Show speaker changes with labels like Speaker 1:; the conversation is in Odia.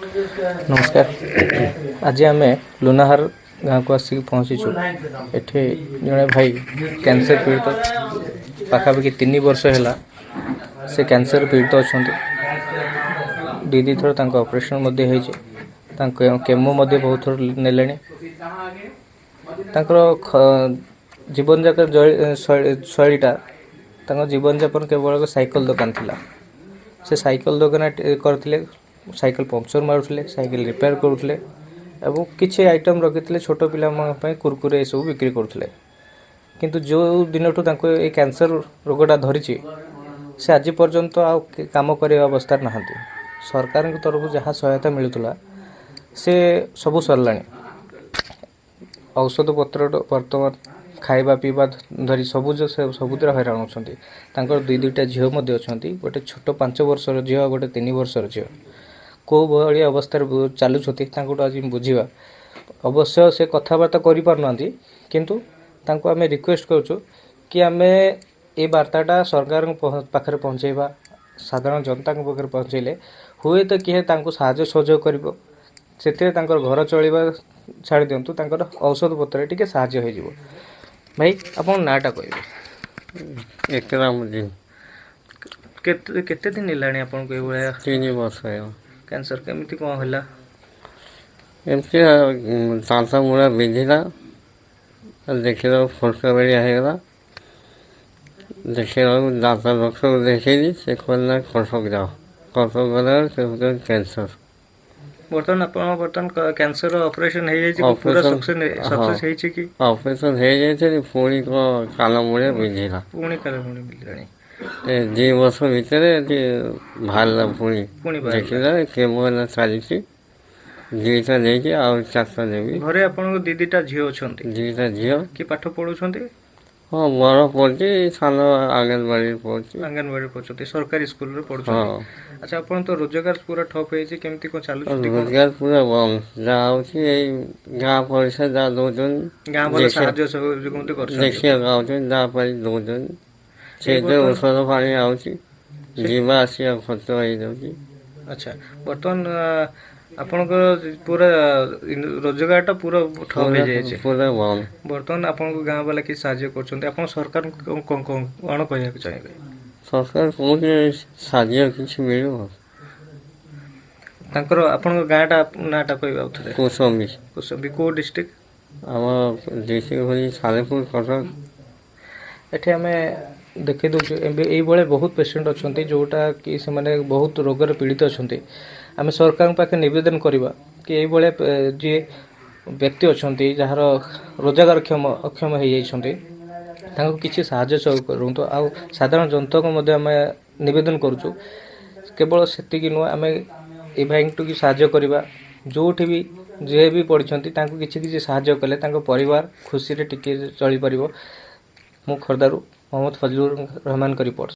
Speaker 1: ନମସ୍କାର। ଆଜି ଆମେ ଲୁନାହାର ଗାଁକୁ ଆସିକି ପହଞ୍ଚିଛୁ। ଏଠି ଜଣେ ଭାଇ କ୍ୟାନ୍ସର ପୀଡ଼ିତ। ପାଖାପାଖି 3 ବର୍ଷ ହେଲା ସେ କ୍ୟାନ୍ସର ପୀଡ଼ିତ ଅଛନ୍ତି। ଦୁଇ ଦୁଇ ଥର ତାଙ୍କ ଅପରେସନ୍ ମଧ୍ୟ ହେଇଛି। ତାଙ୍କ କେମୋ ମଧ୍ୟ ବହୁତ ଥର ନେଲେଣି। ତାଙ୍କର ଜୀବନଯାକ ଶୈଳୀଟା, ତାଙ୍କ ଜୀବନଯାପନ କେବଳ ଏକ ସାଇକେଲ ଦୋକାନ ଥିଲା। ସେ ସାଇକେଲ ଦୋକାନ କରିଥିଲେ, ସାଇକେଲ ପଙ୍କଚର ମାରୁଥିଲେ, ସାଇକେଲ ରିପେୟାର କରୁଥିଲେ ଏବଂ କିଛି ଆଇଟମ୍ ରଖିଥିଲେ, ଛୋଟ ପିଲାମାନଙ୍କ ପାଇଁ କୁରକୁରେ ଏସବୁ ବିକ୍ରି କରୁଥିଲେ। କିନ୍ତୁ ଯେଉଁ ଦିନଠୁ ତାଙ୍କୁ ଏଇ କ୍ୟାନ୍ସର ରୋଗଟା ଧରିଛି, ସେ ଆଜି ପର୍ଯ୍ୟନ୍ତ ଆଉ କାମ କରିବା ଅବସ୍ଥାରେ ନାହାନ୍ତି। ସରକାରଙ୍କ ତରଫରୁ ଯାହା ସହାୟତା ମିଳୁଥିଲା, ସେ ସବୁ ସରିଲାଣି। ଔଷଧ ପତ୍ର, ବର୍ତ୍ତମାନ ଖାଇବା ପିଇବା ଧରି ସବୁ ସବୁଥିରେ ହଇରାଣ ହେଉଛନ୍ତି। ତାଙ୍କର ଦୁଇ ଦୁଇଟା ଝିଅ ମଧ୍ୟ ଅଛନ୍ତି, ଗୋଟେ ଛୋଟ 5 ବର୍ଷର ଝିଅ ଆଉ ଗୋଟେ 3 ବର୍ଷର ଝିଅ। କେଉଁ ଭଳି ଅବସ୍ଥାରେ ଚାଲୁଛନ୍ତି, ତାଙ୍କଠୁ ଆଜି ବୁଝିବା। ଅବଶ୍ୟ ସେ କଥାବାର୍ତ୍ତା କରିପାରୁନାହାନ୍ତି, କିନ୍ତୁ ତାଙ୍କୁ ଆମେ ରିକ୍ୱେଷ୍ଟ କରୁଛୁ କି ଆମେ ଏ ବାର୍ତ୍ତାଟା ସରକାରଙ୍କ ପାଖରେ ପହଞ୍ଚାଇବା। ସାଧାରଣ ଜନତାଙ୍କ ପାଖରେ ପହଞ୍ଚାଇଲେ ହୁଏତ କିଏ ତାଙ୍କୁ ସାହାଯ୍ୟ ସହଯୋଗ କରିବ। ସେଥିରେ ତାଙ୍କର ଘର ଚଳିବା ଛାଡ଼ି ଦିଅନ୍ତୁ, ତାଙ୍କର ଔଷଧ ପତ୍ରରେ ଟିକେ ସାହାଯ୍ୟ ହେଇଯିବ। ଭାଇ, ଆପଣ ନାଁଟା କହିବେ?
Speaker 2: ଏକରାମୁଦ୍ଦିନ।
Speaker 1: କେତେ କେତେ ଦିନ ହେଲାଣି ଆପଣଙ୍କୁ ଏଇଭଳିଆ?
Speaker 2: 3 ବର୍ଷ ହେବ।
Speaker 1: କ୍ୟାନ୍ସର କେମିତି କ'ଣ ହେଲା?
Speaker 2: ଏମିତି ଦାନ୍ତ ମୂଳ ବିନ୍ଧିଲା, ଦେଖିଲା ଫୋଟକା ଭଳିଆ ହେଇଗଲା। ଦେଖିଲା ବେଳକୁ ଦାନ୍ତ ଡକ୍ଟରକୁ ଦେଖେଇଲି। ସେ କହିଲା, କଟକ ଯାଅ। କଟକ ଗଲାବେଳେ ସେ କହୁଛନ୍ତି କ୍ୟାନ୍ସର।
Speaker 1: ବର୍ତ୍ତମାନ ଆପଣ ବର୍ତ୍ତମାନ କ୍ୟାନ୍ସର ଅପରେସନ ହେଇଯାଇଛି ପୁରା?
Speaker 2: ଅପରେସନ
Speaker 1: ସକ୍ସେସ୍
Speaker 2: ହଁ।
Speaker 1: ହେଇଛି କି?
Speaker 2: ଅପରେସନ ହେଇଯାଇଛି। ପୁଣି କ'ଣ କାନ ମୂଳେ ବିନ୍ଧିଲା।
Speaker 1: ପୁଣି କାନ ମୂଳେ ବିନ୍ଧିଲାଣି?
Speaker 2: ଏ 2 ବର୍ଷ ଭିତରେ ଏଠି ବାହାରିଲା ପୁଣି।
Speaker 1: ପୁଣି ବାହାରିଲା।
Speaker 2: ଦେଖିଲା, କେମୋ ହେଲା, ଚାଲିଛି। ଦୁଇଟା ନେଇକି ଆଉ ଚାରିଟା ନେବି।
Speaker 1: ଘରେ ଆପଣଙ୍କ ଦି ଦିଟା ଝିଅ ଅଛନ୍ତି?
Speaker 2: ଦୁଇଟା ଝିଅ।
Speaker 1: କି ପାଠ ପଢୁଛନ୍ତି?
Speaker 2: ହଁ, ବଡ଼ ପଢ଼ୁଛି, ସାନ ଅଙ୍ଗନବାଡ଼ିରେ ପଢ଼ୁଛି।
Speaker 1: ଅଙ୍ଗନବାଡ଼ିରେ ପଢୁଛନ୍ତି, ସରକାରୀ ସ୍କୁଲରେ ପଢୁଛନ୍ତି?
Speaker 2: ହଁ।
Speaker 1: ଆଚ୍ଛା, ଆପଣ ତ ରୋଜଗାର ପୁରା ଠପ୍ ହେଇଛି। କେମିତି କ'ଣ ଚାଲୁଛନ୍ତି କ'ଣ?
Speaker 2: ରୋଜଗାର ପୁରା ବନ୍ଦ। ଯାହା ହେଉଛି ଏଇ ଗାଁ ପଇସା ଯାହା ଦେଉଛନ୍ତି।
Speaker 1: ଗାଁ ବାଲା
Speaker 2: ଦେଖିବା
Speaker 1: ସାହାଯ୍ୟ ସହଯୋଗ ମଧ୍ୟ କରୁଛନ୍ତି?
Speaker 2: ଦେଖିବାକୁ ଆଉଛନ୍ତି, ଯାହା ପାରି ଦେଉଛନ୍ତି। ସେଇଥିରେ
Speaker 1: ବର୍ତ୍ତମାନ
Speaker 2: ଔଷଧ ପାଣି ଆଉଛି, ଯିବା ଆସିବା ଖର୍ଚ୍ଚ ହେଇଯାଉଛି।
Speaker 1: ଆଚ୍ଛା, ବର୍ତ୍ତମାନ ଆପଣଙ୍କର ପୁରା ରୋଜଗାରଟା ପୁରା ଠପ୍
Speaker 2: ପୁରା
Speaker 1: ହେଇଯାଇଛି?
Speaker 2: ପୁରା ବନ୍ଦ।
Speaker 1: ବର୍ତ୍ତମାନ ଆପଣଙ୍କୁ ଗାଁ ବାଲା କିଛି ସାହାଯ୍ୟ କରୁଛନ୍ତି? ଆପଣ ସରକାରଙ୍କୁ କ'ଣ କ'ଣ କ'ଣ କହିବାକୁ ଚାହିଁବେ?
Speaker 2: ସରକାର କୋଉଠି ସାହାଯ୍ୟ କିଛି ମିଳିବ।
Speaker 1: ତାଙ୍କର ଆପଣଙ୍କ ଗାଁଟା ନାଁଟା କହିବେ ଆଉ ଥରେ?
Speaker 2: କୁସମ୍ବି।
Speaker 1: କୁସମ୍ବି, କୋଉ ଡିଷ୍ଟ୍ରିକ୍ଟ?
Speaker 2: ଆମ ଡିଷ୍ଟ୍ରିକ୍ଟ ହେଉଛି ସାଲେପୁର, କଟକ।
Speaker 1: ଏଠି ଆମେ ଦେଖେଇ ଦେଉଛୁ, ଏବେ ଏଇଭଳିଆ ବହୁତ ପେସେଣ୍ଟ ଅଛନ୍ତି, ଯେଉଁଟା କି ସେମାନେ ବହୁତ ରୋଗରେ ପୀଡ଼ିତ ଅଛନ୍ତି। ଆମେ ସରକାରଙ୍କ ପାଖରେ ନିବେଦନ କରିବା କି ଏଇଭଳିଆ ଯିଏ ବ୍ୟକ୍ତି ଅଛନ୍ତି, ଯାହାର ରୋଜଗାରକ୍ଷମ ଅକ୍ଷମ ହେଇଯାଇଛନ୍ତି, ତାଙ୍କୁ କିଛି ସାହାଯ୍ୟ ସହଯୋଗ କରନ୍ତୁ। ଆଉ ସାଧାରଣ ଜନତାଙ୍କୁ ମଧ୍ୟ ଆମେ ନିବେଦନ କରୁଛୁ। କେବଳ ସେତିକି ନୁହଁ, ଆମେ ଏ ଭାଇଙ୍କୁ କି ସାହାଯ୍ୟ କରିବା। ଯେଉଁଠି ବି ଯିଏ ବି ପଡ଼ିଛନ୍ତି, ତାଙ୍କୁ କିଛି କିଛି ସାହାଯ୍ୟ କଲେ ତାଙ୍କ ପରିବାର ଖୁସିରେ ଟିକେ ଚଳିପାରିବ। ମୁଁ ଖୋର୍ଦ୍ଧାରୁ ମହମ୍ମଦ ଫଜଲୁର ରହମାନଙ୍କ ରିପୋର୍ଟ।